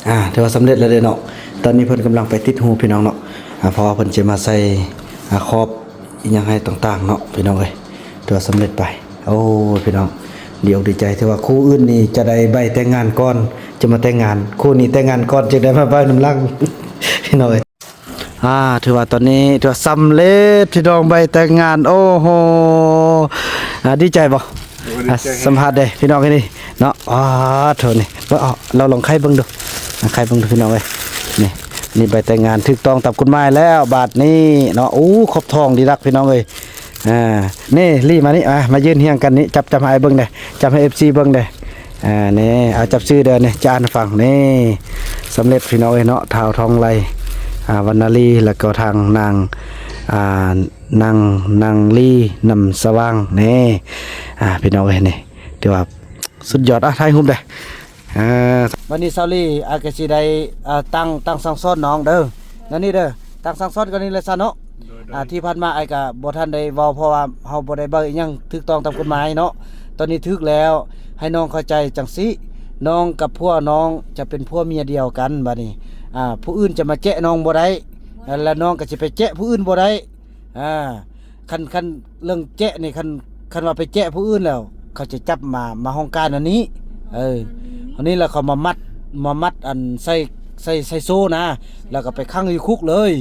ອ່າ ຖືວ່າສຳເລັດແລ້ວເດ້ເນາະ. ຕອນນີ້ເພິ່ນກຳລັງໄປຕິດຮູບພີ່ນ້ອງເນາະ. ອ່າ ເພາະວ່າເພິ່ນຈະມາໃສ່ ອ່າ ຂອບອີ່ຫຍັງໃຫ້ຕ່າງໆເນາະ ພີ່ນ້ອງເອີຍ. ຖືວ່າສຳເລັດໄປ. ໂອ້ຍ ພີ່ນ້ອງ ດີອົກດີໃຈ. ຖືວ່າຄູ່ອື່ນນີ້ຈະໄດ້ໃບແຕ່ງງານກ່ອນ ຈຶ່ງມາແຕ່ງງານ, ຄູ່ນີ້ແຕ່ງງານກ່ອນ ຈຶ່ງໄດ້ມາໃບນຳຫຼັງ ພີ່ນ້ອງເອີຍ. ອ່າ ຖືວ່າຕອນນີ້ຖືວ່າສຳເລັດ ພີ່ນ້ອງ ໃບແຕ່ງງານ. ໂອ້ໂຫ ອ່າ ດີໃຈບໍ່? ໂອ້ ດີໃຈ ອ່າ ສຳພາດເດ້ ພີ່ນ້ອງ ນີ້ເນາະ. ອ່າ ໂທນີ້ ເບິ່ງເອົາ ລາວລອງໄຂເບິ່ງດູ ອ່າ ໄຂເບິ່ງດູ ພີ່ນ້ອງເອີຍ. ນີ້ ນີ້ໃບແຕ່ງງານຖືກຕ້ອງຕາມກົດໝາຍແລ້ວບາດນີ້ເນາະ. ໂອ້ ຂອບທອງດີດັກ ພີ່ນ້ອງເອີຍ. ອ່າ ນີ້ ລີ້ມານີ້ ອ່າ ມາຢືນຮຽງກັນນີ້ ຈັບ ຈັບໃຫ້ອ້າຍເບິ່ງແດ່ ຈັບໃຫ້ເອັຟຊີເບິ່ງແດ່. ອ່າ ນີ້ ເອົາ ຈັບຊື່ເດີ ນີ້ ຈະອ່ານໃຫ້ຟັງ. ນີ້ ສຳເລັດ ພີ່ນ້ອງເອີຍເນາະ ທ້າວທອງໄລ ອ່າ ວັນນາລີ ແລ້ວກໍທາງນາງ ອ່າ ນາງ ນາງລີ ນຳສະຫວ່າງ. ນີ້ ອ່າ ພີ່ນ້ອງເອີຍ ນີ້ ຖືວ່າສຸດຍອດ. ອ່ະ ຖ່າຍຮູບເດ້. ອ່າ ບັດນີ້ສາວລີ ອ້າຍກໍຊິໄດ້ ອ່າ ຕັ້ງ ຕັ້ງສັງສອນນ້ອງເດີ ນັ້ນນີ້ເດີ ຕັ້ງສັງສອນກໍນີ້ແຫຼະຊະເນາະ. ໂດຍ ໂດຍ ອ່າ ທີ່ຜ່ານມາອ້າຍກໍບໍ່ທັນໄດ້ເວົ້າ ເພາະວ່າເຮົາບໍ່ໄດ້ເບິ່ງອີ່ຫຍັງຖືກຕ້ອງຕາມກົດໝາຍເນາະ. ຕອນນີ້ຖືກແລ້ວ ໃຫ້ນ້ອງເຂົ້າໃຈຈັ່ງຊີ້ ນ້ອງກັບຜົວນ້ອງຈະເປັນຜົວເມຍດຽວກັນ. ບັດນີ້ ອ່າ ຜູ້ອື່ນຈະມາແຈະນ້ອງບໍ່ໄດ້ ແລະ ນ້ອງກໍຊິໄປແຈະຜູ້ອື່ນບໍ່ໄດ້. ອ່າ ຄັນ ຄັນເລື່ອງແຈະນີ້ ຄັນ ຄັນວ່າໄປແຈະຜູ້ອື່ນແລ້ວ ເຂົາຈະຈັບມາ ມາຫ້ອງການອັນນີ້. ເອີ ອັນນີ້ແລ້ວເຂົາມາມັດ ມາມັດອັນໃສ່ ໃສ່ ໃສ່ໂສ້ນະ ແລ້ວກໍໄປຂັງຢູ່ຄຸກເລີຍ.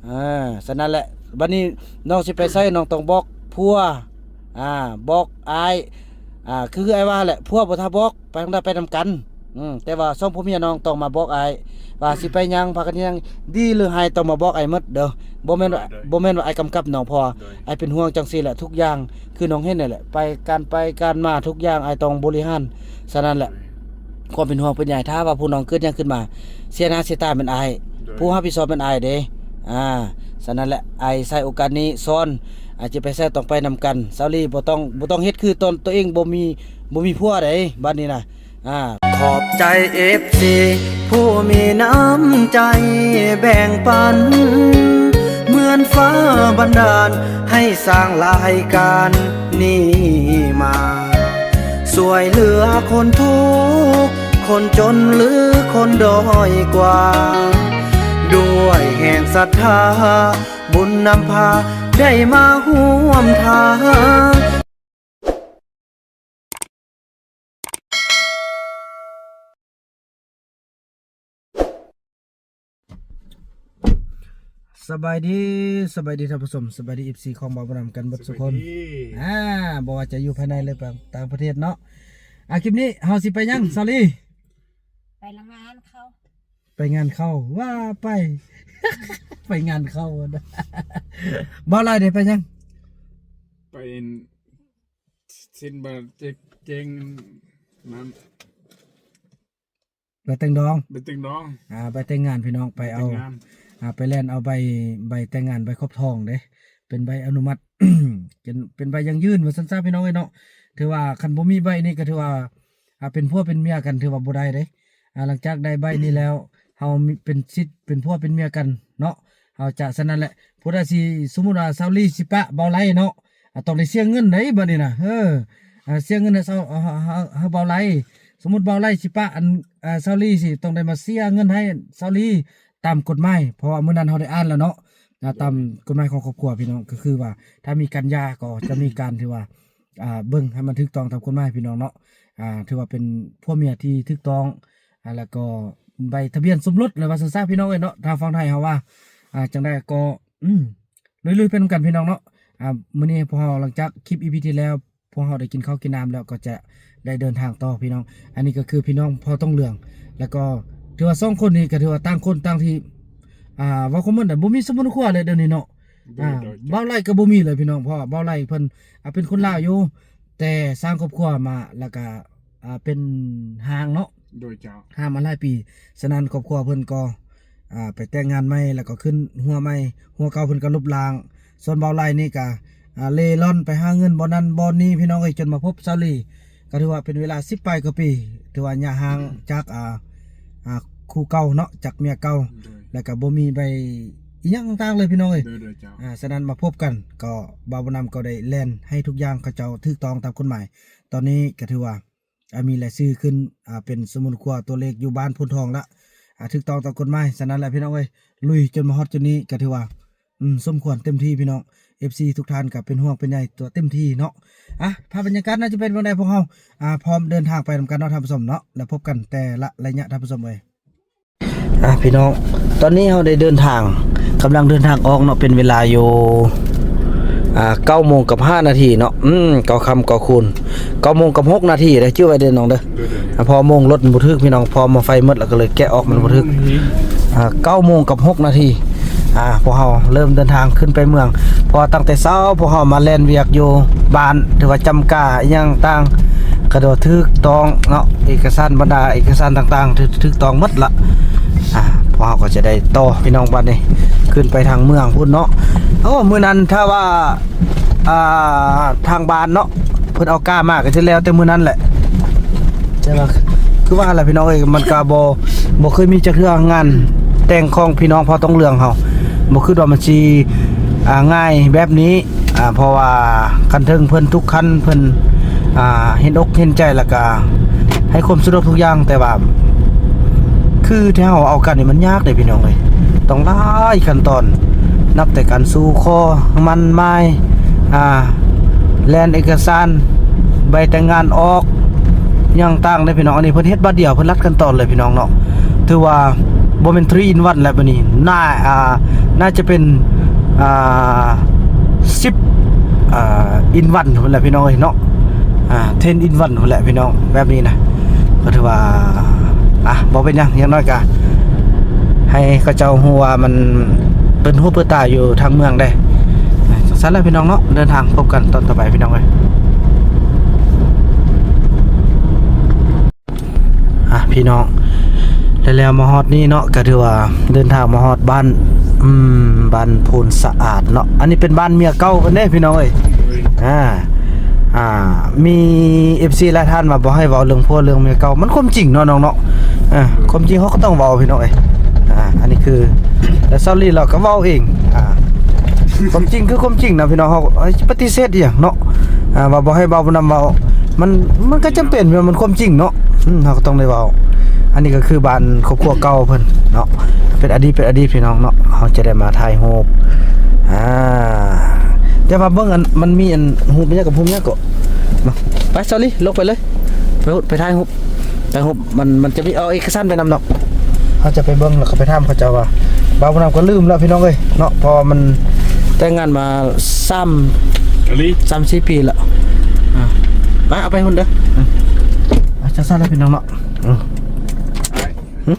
ອ່າ ສະນັ້ນແຫຼະ ບັດນີ້ນ້ອງຊິໄປໃສ ນ້ອງຕ້ອງບອກຜົວ ອ່າ ບອກອ້າຍ ອ່າ ຄືອ້າຍວ່າແຫຼະ ຜົວບໍ່ຖ້າບອກ ໄປທາງໃດໄປນຳກັນ. ອືມ ແຕ່ວ່າສອງຜົວເມຍນ້ອງຕ້ອງມາບອກອ້າຍວ່າຊິໄປຫຍັງ ພາກັນຫຍັງ ດີຫຼືຮ້າຍ ຕ້ອງມາບອກອ້າຍໝົດເດີ. ບໍ່ແມ່ນວ່າ ໂດຍ ບໍ່ແມ່ນວ່າອ້າຍກຳກັບນ້ອງ ເພາະວ່າ ໂດຍ ອ້າຍເປັນຫ່ວງຈັ່ງຊີ້ແຫຼະ ທຸກຢ່າງ ຄືນ້ອງເຫັນນີ້ແຫຼະ ໄປ ການໄປການມາທຸກຢ່າງ ອ້າຍຕ້ອງບໍລິຫານ. ສະນັ້ນແຫຼະ ໂດຍ ຄວາມເປັນຫ່ວງເປັນໃຍ ຖ້າວ່າຜູ້ນ້ອງເກີດຫຍັງຂຶ້ນມາ ເສຍໜ້າເສຍຕາແມ່ນອ້າຍ ໂດຍ ຜູ້ຮັບຜິດຊອບແມ່ນອ້າຍເດ້. ອ່າ ສະນັ້ນແຫຼະ ອ້າຍໃຊ້ໂອກາດນີ້ສອນ ອາດຈະໄປໃສຕ້ອງໄປນຳກັນ. ສາວລີ ບໍ່ຕ້ອງ ບໍ່ຕ້ອງເຮັດຄືຕອນຕົວເອງບໍ່ມີ ບໍ່ມີຜົວໃດ ບັດນີ້ນະ. ອ່າ ຂອບໃຈເອັຟຊີຜູ້ມີນ້ຳໃຈແບ່ງປັນ ເໝືອນຟ້າບັນດານໃຫ້ສ້າງລາຍການນີ້ມາ ຊ່ວຍເຫຼືອຄົນທຸກຄົນຈົນ ຫຼື ຄົນດ້ອຍກວ່າ ດ້ວຍແຮງສັດທາ ບຸນນຳພາໄດ້ມາຮ່ວມທາງ. ສະບາຍດີ ສະບາຍດີທ່ານຜູ້ຊົມ ສະບາຍດີເອັຟຊີຂອງບ່າວບຸນນຳກັນເບິດສູ່ຄົນ. ສະບາຍດີ ອ່າ ບໍ່ວ່າຈະຢູ່ພາຍໃນ ຫຼື ຕ່າງປະເທດເນາະ. ອ່າ ຄລິບນີ້ເຮົາຊິໄປຫຍັງ ສາວລີ? ໄປລະງານເຂົ້າ ໄປງານເຂົ້າ ວ່າໄປ ໄປງານເຂົ້າ. ບ່າວຫຼ້າຍເດ້ ໄປຫຍັງ? ໄປ ຊິນບາເຈັກເຈັງນັ້ນ ໃບແຕ່ງດອງ ໃບແຕ່ງດອງ ອ່າ ໃບແຕ່ງງານ ພີ່ນ້ອງ ໄປເອົາ ໃບແຕ່ງງານ ອ່າ ໄປແລ່ນເອົາໃບ ໃບແຕ່ງງານ ໃບຂອບທອງເດ້ ເປັນໃບອະນຸມັດ ເປັນ ເປັນໃບຢັ້ງຢືນວ່າຊັ້ນຊະ ພີ່ນ້ອງເອີຍເນາະ. ຖືວ່າຄັນບໍ່ມີໃບນີ້ກໍຖືວ່າ ອ່າ ເປັນຜົວເປັນເມຍກັນ ຖືວ່າບໍ່ໄດ້ເດ້. ອ່າ ຫຼັງຈາກໄດ້ໃບນີ້ແລ້ວ ເຮົາມີ ເປັນສິດເປັນຜົວເປັນເມຍກັນເນາະ. ເຮົາຈະ ສະນັ້ນແຫຼະ ຜູ້ໃດຊິ ສົມມຸດວ່າ ສາວລີຊິປະບ່າວໄລເນາະ ອ່າ ຕ້ອງໄດ້ເສຍເງິນໃດ໋ ບັດນີ້ນະ. ເອີ ອ່າ ເສຍເງິນໃຫ້ສາວ ໃຫ້ ໃຫ້ ໃຫ້ບ່າວໄລ. ສົມມຸດບ່າວໄລຊິປະ ອັນ ອ່າ ສາວລີຊິຕ້ອງໄດ້ມາເສຍເງິນໃຫ້ສາວລີຕາມກົດໝາຍ ເພາະວ່າມື້ນັ້ນເຮົາໄດ້ອ່ານແລ້ວເນາະ. ອ່າ ຕາມກົດໝາຍຂອງຄອບຄົວ ພີ່ນ້ອງ ກໍຄືວ່າ ຖ້າມີການຫຍ່າກໍຈະມີການ ຖືວ່າ ອ່າ ເບິ່ງໃຫ້ມັນຖືກຕ້ອງຕາມກົດໝາຍ ພີ່ນ້ອງເນາະ. ອ່າ ຖືວ່າເປັນຜົວເມຍທີ່ຖືກຕ້ອງ ອ່າ ແລ້ວກໍໃບທະບຽນສົມລົດ ແລ້ວວ່າຊັ້ນຊະ ພີ່ນ້ອງເອີຍເນາະ. ທາງຝັ່ງໄທເຮົາວ່າ ອ່າ ຈັ່ງໃດກໍ ອືມ ລຸຍໆໄປນຳກັນ ພີ່ນ້ອງເນາະ. ອ່າ ມື້ນີ້ພວກເຮົາ ຫຼັງຈາກຄລິບອີພີທີ່ແລ້ວ ພວກເຮົາໄດ້ກິນເຂົ້າກິນນ້ຳແລ້ວ ກໍຈະໄດ້ເດີນທາງຕໍ່ ພີ່ນ້ອງ. ອັນນີ້ກໍຄືພີ່ນ້ອງພໍ່ຕົງເຫຼືອງ ແລ້ວກໍຖືວ່າສອງຄົນນີ້ກໍຖືວ່າຕ່າງຄົນຕ່າງທີ່ ອ່າ ເວົ້າຄວາມໝົດນະ ບໍ່ມີສົມມຸດຄົວເລີຍດຽວນີ້ເນາະ. ໂດຍ ອ່າ ໂດຍ ບ່າວໄລກໍບໍ່ມີເລີຍ ພີ່ນ້ອງ ເພາະວ່າບ່າວໄລເພິ່ນ ອ່າ ເປັນຄົນລາວຢູ່ ແຕ່ສ້າງຄອບຄົວມາ ແລ້ວກໍ ອ່າ ເປັນຮ້າງເນາະ ໂດຍເຈົ້າ ຮ້າງມາຫຼາຍປີ. ສະນັ້ນຄອບຄົວເພິ່ນກໍ ອ່າ ໄປແຕ່ງງານໃໝ່ ແລ້ວກໍຂຶ້ນຫົວໃໝ່ ຫົວເກົ່າເພິ່ນກໍລົບລ້າງ. ສ່ວນບ່າວໄລນີ້ກໍ ອ່າ ເລ່ລ່ອນໄປຫາເງິນບ່ອນນັ້ນບ່ອນນີ້ ພີ່ນ້ອງເອີຍ ຈົນມາພົບສາວລີ ກໍຖືວ່າເປັນເວລາສິບປາຍກວ່າປີ ຖືວ່າຫຍ້າຮ້າງຈາກ ອ່າ ອ່າ ຄູ່ເກົ່າເນາະ ຈາກເມຍເກົ່າ ໂດຍ ແລ້ວກໍບໍ່ມີໃບອີ່ຫຍັງຕ່າງໆເລີຍ ພີ່ນ້ອງເອີຍ. ໂດຍ ໂດຍເຈົ້າ ອ່າ ສະນັ້ນມາພົບກັນ ກໍບ່າວບຸນນຳກໍໄດ້ແລ່ນໃຫ້ທຸກຢ່າງເຂົາເຈົ້າຖືກຕ້ອງຕາມກົດໝາຍ. ຕອນນີ້ກໍຖືວ່າ ອ່າ ມີລາຍຊື່ຂຶ້ນ ອ່າ ເປັນສົມມຸດຄົວຕົວເລກຢູ່ບ້ານໂພນທອງລະ. ອາ ຖືກຕ້ອງຕາມກົດໝາຍ. ສະນັ້ນແຫຼະພີ່ນ້ອງເອີຍ ລຸຍຈົນມາຮອດຈຸດນີ້ກໍຖືວ່າ ອືມ ສົມຄວນເຕັມທີ່ພີ່ນ້ອງ. ເອັຟຊີທຸກທ່ານກໍເປັນຫ່ວງເປັນໃຍຕົວເຕັມທີ່ເນາະ. ອາ ພາບບັນຍາກາດໜ້າຈະເປັນເລື່ອງໃດ ພວກເຮົາ ອາ ພ້ອມເດີນທາງໄປນຳກັນເນາະທ່ານຜູ້ຊົມເນາະ ແລະ ພົບກັນແຕ່ລະໄລຍະທ່ານຜູ້ຊົມເອີຍ. ອາ ພີ່ນ້ອງ ຕອນນີ້ເຮົາໄດ້ເດີນທາງ ກຳລັງເດີນທາງອອກເນາະ ເປັນເວລາຢູ່ ອາ ເກົ້າໂມງກັບຫ້ານາທີເນາະ. ອືມ ເກົ້າຄ່ຳເກົ້າຄືນ ເກົ້າໂມງກັບຫົກນາທີເດີ ຈື່ໄວ້ເດີນ້ອງເດີ. ອາ ເພາະໂມງລົດມັນບໍ່ຖືກພີ່ນ້ອງ ເພາະມາໄຟໝົດ ແລ້ວກໍເລີຍແກະອອກມັນບໍ່ຖືກ. ອາ ເກົ້າໂມງກັບຫົກນາທີ ອາ ພວກເຮົາເລີ່ມເດີນທາງຂຶ້ນໄປເມືອງ ເພາະວ່າຕັ້ງແຕ່ເຊົ້າພວກເຮົາມາແລ່ນວຽກຢູ່ບ້ານ ຖືວ່າຈຳກາອີ່ຫຍັງຕ່າງ ກໍຖືວ່າຖືກຕ້ອງເນາະ ເອກະສານ ບັນດາເອກະສານຕ່າງໆ ຖືກ ຖືກຕ້ອງໝົດລະ. ອາ ພວກເຮົາກໍຈະໄດ້ຕໍ່ພີ່ນ້ອງ ບັດນີ້ຂຶ້ນໄປທາງເມືອງພຸ້ນເນາະ. ໂອ້ ມື້ນັ້ນຖ້າວ່າ ອ່າ ທາງບ້ານເນາະ ເພິ່ນເອົາກ້າມາກໍຈະແລ້ວແຕ່ມື້ນັ້ນແຫຼະ. ແຕ່ວ່າຄືວ່າລະພີ່ນ້ອງເອີຍ ມັນກໍບໍ່ ບໍ່ເຄີຍມີຈັກເທື່ອງານແຕ່ງຂອງພີ່ນ້ອງເຜົ່າຕົງເຫຼືອງເຮົາ ບໍ່ຄິດວ່າມັນຊິ ອ່າ ງ່າຍແບບນີ້. ອ່າ ເພາະວ່າຄັນເຖິງເພິ່ນທຸກຄັນ ເພິ່ນ ອ່າ ເຫັນອົກເຫັນໃຈ ແລ້ວກະໃຫ້ຄວາມສະດວກທຸກຢ່າງ ແຕ່ວ່າ ຄືທີ່ເຮົາເອົາກັນນີ້ມັນຍາກເດ້ພີ່ນ້ອງເອີຍ ຕ້ອງຫຼາຍຂັ້ນຕອນ ນັບແຕ່ການສູ່ຂໍໝັ້ນໝາຍ ອ່າ ແລ່ນເອກະສານ ໃບແຕ່ງງານອອກ ຫຍັງຕ່າງເດ້ພີ່ນ້ອງ. ອັນນີ້ເພິ່ນເຮັດບາດດຽວ ເພິ່ນລັດຂັ້ນຕອນເລີຍພີ່ນ້ອງເນາະ. ຖືວ່າບໍ່ແມ່ນ three in one ແລ້ວບາດນີ້ ໜ້າ ອ່າ ໜ້າຈະເປັນ ອ່າ ສິບ ອ່າ in one ພຸ້ນແຫຼະພີ່ນ້ອງເອີຍເນາະ. ອ່າ ten in one ພຸ້ນແຫຼະພີ່ນ້ອງ ແບບນີ້ນະ. ກໍຖືວ່າ ອ່ະ ບໍ່ເປັນຫຍັງ ຢ່າງໜ້ອຍກະໃຫ້ເຂົາເຈົ້າຮູ້ວ່າມັນເປີດຫູເປີດຕາຢູ່ທາງເມືອງເດ້. ຈັ່ງຊັ້ນແຫຼະພີ່ນ້ອງເນາະ ເດີນທາງພົບກັນຕອນຕໍ່ໄປພີ່ນ້ອງເອີຍ. ອ່ະ ພີ່ນ້ອງ ແລ້ວມາຮອດນີ້ເນາະ ກໍຖືວ່າເດີນທາງມາຮອດບ້ານ ອືມ ບ້ານໂພນສະອາດເນາະ. ອັນນີ້ເປັນບ້ານເມຍເກົ່າເພິ່ນເດ້ພີ່ນ້ອງເອີຍ. ອ່າ ອ່າ ມີເອັຟຊີຫຼາຍທ່ານວ່າບໍ່ໃຫ້ເວົ້າເລື່ອງຜົວເລື່ອງເມຍເກົ່າ ມັນຄວາມຈິງເນາະນ້ອງເນາະ. ອ່າ ຄວາມຈິງເຮົາກໍຕ້ອງເວົ້າພີ່ນ້ອງເອີຍ. ອ່າ ອັນນີ້ຄື ແລ້ວຊາວລີລາວກໍເວົ້າເອງ. ອ່າ ຄວາມຈິງຄືຄວາມຈິງນະພີ່ນ້ອງ ເຮົາ ເຮົາຊິປະຕິເສດອີ່ຫຍັງເນາະ. ອ່າ ວ່າບໍ່ໃຫ້ເວົ້ານຳເວົ້າ ມັນ ມັນກໍຈຳເປັນ ມັນຄວາມຈິງເນາະ. ອືມ ເຮົາກໍຕ້ອງໄດ້ເວົ້າ. ອັນນີ້ກໍຄືບ້ານຄອບຄົວເກົ່າເພິ່ນເນາະ ເປັນອະດີດ ເປັນອະດີດພີ່ນ້ອງເນາະ. ເຮົາຈະໄດ້ມາຖ່າຍຮູບ ອ່າ ແຕ່ວ່າເບິ່ງອັນ ມັນມີອັນຮູບຫຍັງກັບຮູບຫຍັງເກາະ. ມາ ໄປ ຊາວລີ ລົງໄປເລີຍ ໄປ ໄປຖ່າຍຮູບ ຖ່າຍຮູບ ມັນ ມັນຈະມີ ເອົາເອກະສານໄປນຳເນາະ. ເຮົາຈະໄປເບິ່ງ ແລ້ວກໍໄປຖາມເຂົາເຈົ້າວ່າ ບ່າວບຸນນຳກໍລືມແລ້ວພີ່ນ້ອງເອີຍເນາະ ເພາະວ່າມັນແຕ່ງງານມາສາມ ອີ່ຫຼີ ສາມສີ່ປີແລ້ວ. ອ່າ ໄປ ເອົາໄປພຸ້ນເດີ. ອືມ ອ່າ ຈັ່ງຊັ້ນແຫຼະພີ່ນ້ອງເນາະ. ອືມ ຫຶ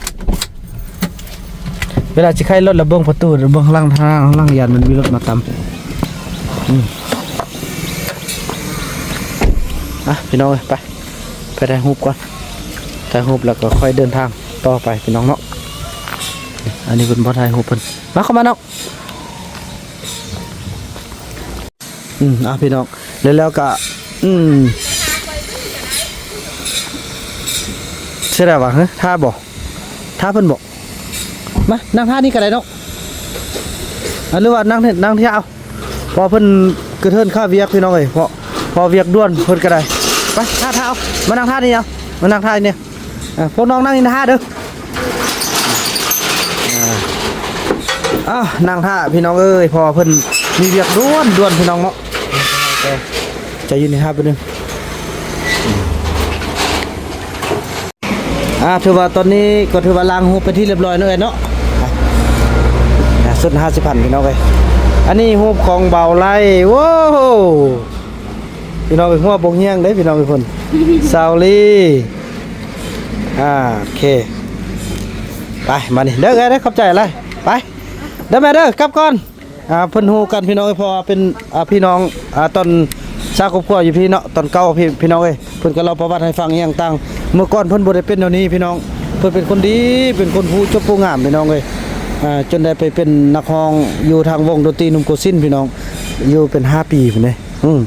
ເວລາຊິໄຂລົດແລ້ວເບິ່ງປະຕູ ເບິ່ງຂ້າງຫຼັງ ຂ້າງຫຼັງຢ້ານມັນມີລົດມາຕຳ. ອືມ ອ່ະ ພີ່ນ້ອງເອີຍ ໄປ ໄປຖ່າຍຮູບກ່ອນ ຖ່າຍຮູບແລ້ວກໍຄ່ອຍເດີນທາງຕໍ່ໄປພີ່ນ້ອງເນາະ. ອັນນີ້ເພິ່ນບໍ່ຖ່າຍຮູບເພິ່ນ ມາ ເຂົ້າມານ້ອງ. ອືມ ອ່ະ ພີ່ນ້ອງ ແລ້ວ ແລ້ວກະ ອືມ ເສຍດາຍວ່າ ຮະ ຖ້າບໍ່ ຖ້າເພິ່ນບໍ່ ມາ ນັ່ງທ່ານີ້ກໍໄດ້ເນາະ. ອ່ະ ຫຼືວ່ານັ່ງ ນັ່ງທ່າເອົາ ເພາະເພິ່ນກະເທີນຄາວຽກພີ່ນ້ອງເອີຍ ເພາະ ເພາະວຽກດ່ວນເພິ່ນກໍໄດ້. ໄປ ຖ້າ ຖ້າເອົາ ມານັ່ງທ່ານີ້ເອົາ ມານັ່ງທ່ານີ້. ອ່າ ພວກນ້ອງນັ່ງນີ້ຖ້າເດີ. ອ່າ ອ້າວ ນັ່ງຖ້າພີ່ນ້ອງເອີຍ ເພາະວ່າເພິ່ນມີວຽກດ່ວນໆ ພີ່ນ້ອງເນາະ. ໃຈເຢັນຖ້າແປັບໜຶ່ງ. ອ່າ ຖືວ່າຕອນນີ້ກໍຖືວ່າລ້າງຮູບເປັນທີ່ລຽບຮ້ອຍເນາະ ເອື້ອຍເນາະ. ອ່າ ຊຸດຫ້າສິບພັນ ພີ່ນ້ອງເອີຍ. ອັນນີ້ຮູບຂອງບ່າວໄລ. ໂອ້ ພີ່ນ້ອງເອີຍ ຫົວບົກຮຽງເດ້ພີ່ນ້ອງເອີຍ ພຸ້ນ ຊາວລີ. ອ່າ ໂອເຄ ໄປ ມານີ້ເດີ ເອື້ອຍເດີ ຂອບໃຈຫຼາຍ. ໄປເດີແມ່ເດີ ກັບກ່ອນ. ອ່າ ເພິ່ນຮູ້ກັນພີ່ນ້ອງເອີຍ ເພາະວ່າເປັນ ອ່າ ພີ່ນ້ອງ ອ່າ ຕອນສ້າງຄອບຄົວຢູ່ພີ້ເນາະ ຕອນເກົ່າ ພີ່ ພີ່ນ້ອງເອີຍ. ເພິ່ນກໍເລົ່າປະຫວັດໃຫ້ຟັງອີ່ຫຍັງຕ່າງ ເມື່ອກ່ອນເພິ່ນບໍ່ໄດ້ເປັນແນວນີ້ພີ່ນ້ອງ. ເພິ່ນເປັນຄົນດີ ເປັນຄົນຜູ້ຈົບຜູ້ງາມພີ່ນ້ອງເອີຍ. ອ່າ ຈົນໄດ້ໄປເປັນນັກຮ້ອງຢູ່ທາງວົງດົນຕີໜຸ່ມໂກສິນພີ່ນ້ອງ ຢູ່ເປັນຫ້າປີພຸ້ນເດ້. ອືມ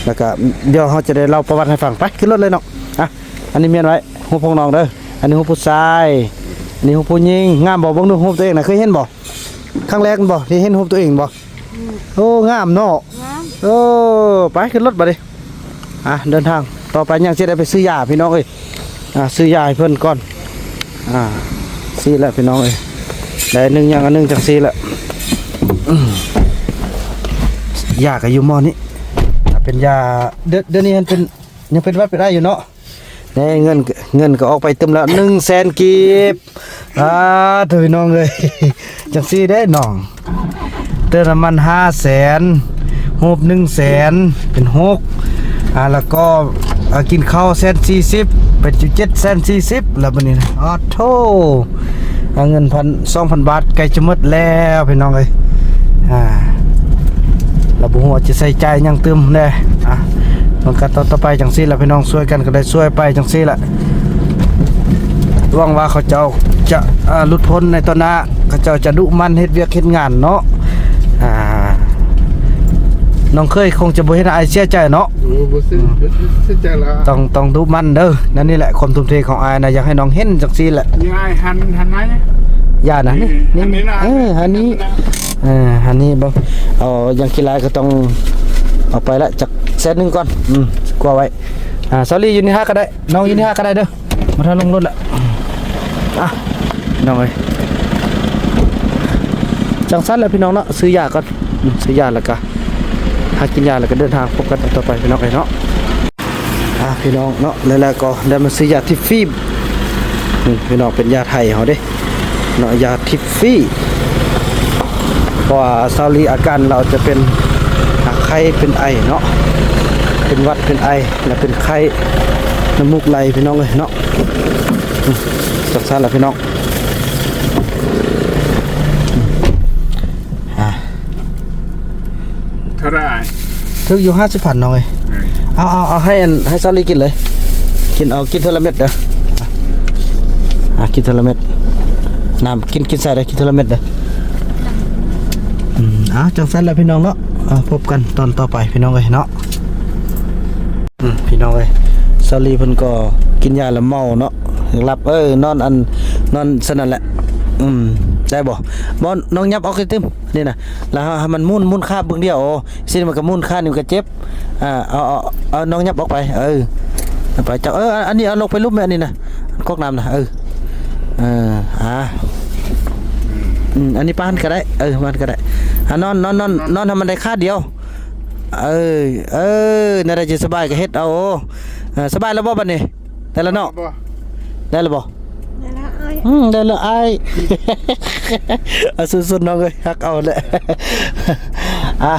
ແລ້ວກະດຽວເຮົາຈະໄດ້ເລົ່າປະຫວັດໃຫ້ຟັງ. ໄປ ຂຶ້ນລົດເລີຍເນາະ. ອ່ະ ອັນນີ້ມ້ຽນໄວ້ ຮູບຂອງນ້ອງເດີ. ອັນນີ້ຮູບຜູ້ຊາຍ ອັນນີ້ຮູບຜູ້ຍິງ. ງາມບໍ່? ເບິ່ງດູຮູບຕົວເອງນະ ເຄີຍເຫັນບໍ່? ຄັ້ງແລກແມ່ນບໍ່ທີ່ເຫັນຮູບຕົວເອງບໍ່? ອືມ ໂອ້ ງາມເນາະ ງາມ. ເອີ ໄປຂຶ້ນລົດບາດນີ້. ອ່ະ ເດີນທາງຕໍ່ໄປ ຍັງຊິໄດ້ໄປຊື້ຢາພີ່ນ້ອງເອີຍ. ອ່າ ຊື້ຢາໃຫ້ເພິ່ນກ່ອນ. ອ່າ ຊີ້ລະພີ່ນ້ອງເອີຍ ໄດ້ໜຶ່ງຢ່າງອັນໜຶ່ງຈັ່ງຊີ້ລະ. ຢາກໍຢູ່ໝໍ້ນີ້ ເປັນຢາ ດ- ດຽວນີ້ມັນເປັນ ຍັງເປັນຫວັດເປັນໄອຢູ່ເນາະ. ນີ້ເງິນ ເງິນກໍອອກໄປຕື່ມແລ້ວ ໜຶ່ງແສນກີບ. ອາ ໂທ້ ພີ່ນ້ອງເອີຍ ຈັ່ງຊີ້ເດ້ນ້ອງ ເຕີມນ້ຳມັນຫ້າແສນ ຮູບໜຶ່ງແສນ ເປັນຫົກ ອາ ແລ້ວກໍ ອາ ກິນເຂົ້າແສນສີ່ສິບ ເປັນຢູ່ເຈັດແສນສີ່ສິບແລ້ວບັດນີ້ນະ. ອາ ໂທ້ ອາ ເງິນພັນ ສອງພັນບາດໃກ້ຈະໝົດແລ້ວພີ່ນ້ອງເອີຍ. ອາ ລະບໍ່ຮູ້ວ່າຈະໃຊ້ຈ່າຍຫຍັງຕື່ມແດ່. ອາ ມັນກໍຕໍ່ໆໄປຈັ່ງຊີ້ລະພີ່ນ້ອງ ຊ່ວຍກັນກໍໄດ້ຊ່ວຍໄປຈັ່ງຊີ້ລະ. ຫວັງວ່າເຂົາເຈົ້າຈະ ອາ ຫຼຸດພົ້ນໃນຕໍ່ໜ້າ ເຂົາເຈົ້າຈະດຸໝັ່ນເຮັດວຽກເຮັດງານເນາະ. ອາ ນ້ອງເຂີຍຄົງຈະບໍ່ເຮັດໃຫ້ອ້າຍເສຍໃຈເນາະ. ໂອ້ ບໍ່ເສຍ ອືມ ບໍ່ເສຍໃຈລະ ຕ້ອງ ຕ້ອງດຸໝັ່ນເດີ. ນັ້ນນີ້ແຫຼະຄວາມທຸ່ມເທຂອງອ້າຍນະ ຢາກໃຫ້ນ້ອງເຫັນຈັ່ງຊີ້ແຫຼະ. ນີ້ອ້າຍຫັນ ຫັນໄໝ? ຢ່ານະ ນີ້ ນີ້ ນີ້ ນີ້ນະ ເອີ ຫັນນີ້ ເອີ ຫັນນີ້ເບິ່ງ. ເອົາຢ່າງຂີ້ລາຍກໍຕ້ອງເອົາໄປລະຈັກແສນໜຶ່ງກ່ອນ. ອືມ ກົວໄວ້. ອາ ສາວລີຢູ່ນີ້ຫາກໍໄດ້ ນ້ອງຢູ່ນີ້ຫາກໍໄດ້ເດີ. ມາທາງລົງລົດລະ ອາ ນ້ອງເອີຍ ຈັ່ງຊັ້ນແຫຼະພີ່ນ້ອງເນາະ ຊື້ຢາກ່ອນ ອືມ ຊື້ຢາແລ້ວກະຫາກິນຢາ ແລ້ວກະເດີນທາງ ພົບກັນຕໍ່ໄປພີ່ນ້ອງເອີຍເນາະ. ອາ ພີ່ນ້ອງເນາະ ແລ້ວ ແລ້ວກໍໄດ້ມາຊື້ຢາທິບຟີ ອືມ ພີ່ນ້ອງ ເປັນຢາໄທເຮົາເດ້ເນາະ ຢາທິບຟີ ເພາະວ່າສາວລີອາການລາວຈະເປັນ ອາ ໄຂ້ເປັນໄອເນາະ ເປັນຫວັດເປັນໄອ ແລະເປັນໄຂ້ ນ້ຳມູກໄຫຼພີ່ນ້ອງເອີຍເນາະ. ອືມ ຈັກຊັ້ນລະພີ່ນ້ອງ ອາ ເທົ່າໃດ? ຖືກຢູ່ຫ້າສິບພັນນ້ອງເອີຍ. ເອີ ເອົາ ເອົາ ເອົາໃຫ້ອັນ ໃຫ້ສາວລີກິນເລີຍ ກິນ ເອົາ ກິນເທື່ອລະເມັດເດີ. ອາ ກິນເທື່ອລະເມັດ ນ້ຳ ກິນ ກິນໃສ່ເດີ ກິນເທື່ອລະເມັດເດີ. ອືມ ເອົາ ຈັ່ງຊັ້ນລະພີ່ນ້ອງເນາະ ເອົາ ພົບກັນຕອນຕໍ່ໄປພີ່ນ້ອງເອີຍເນາະ. ອືມ ພີ່ນ້ອງເອີຍ ສາວລີເພິ່ນກໍກິນຢາແລ້ວເມົາເນາະ ຫຼັບ ເອີ ນອນອັນ ນອນຊັ້ນນັ້ນແຫຼະ. ອືມ ໄດ້ບໍ່? ບໍ່ ນ້ອງຫຍັບອອກໃຫ້ຕື່ມ ນີ້ນະ ແລ້ວໃຫ້ມັນໝູນ ໝູນຂາເບື້ອງດຽວ ໂອ້ ຊີ້ມັນກໍໝູນ ຂານີ້ມັນກໍເຈັບ. ອາ ເອົາ ເອົາ ເອົາ ນ້ອງຫຍັບອອກໄປ ເອີ ເອົາໄປ ເຈົ້າ ເອີ ອັນນີ້ເອົາລົງໄປລຸ່ມແມ່ ອັນນີ້ນະ ກອກນ້ຳນະ ເອີ ເອີ ອາ ອືມ ອັນນີ້ປານກໍໄດ້ ເອີ ປານກໍໄດ້. ອາ ນອນ ນອນ ນອນ ນອນໃຫ້ມັນໄດ້ຂາດຽວ. ເອີ ເອີ ແນວໃດຈະສະບາຍກໍເຮັດເອົາ. ເອີ ສະບາຍແລ້ວບໍ່ບັດນີ້? ໄດ້ແລ້ວເນາະ ໄດ້ແລ້ວບໍ່? ໄດ້ແລ້ວອ້າຍ ອືມ ໄດ້ແລ້ວອ້າຍ. ອາ ສູ້ໆ ນ້ອງເອີຍ ຮັກເອົາແຫຼະ. ອາ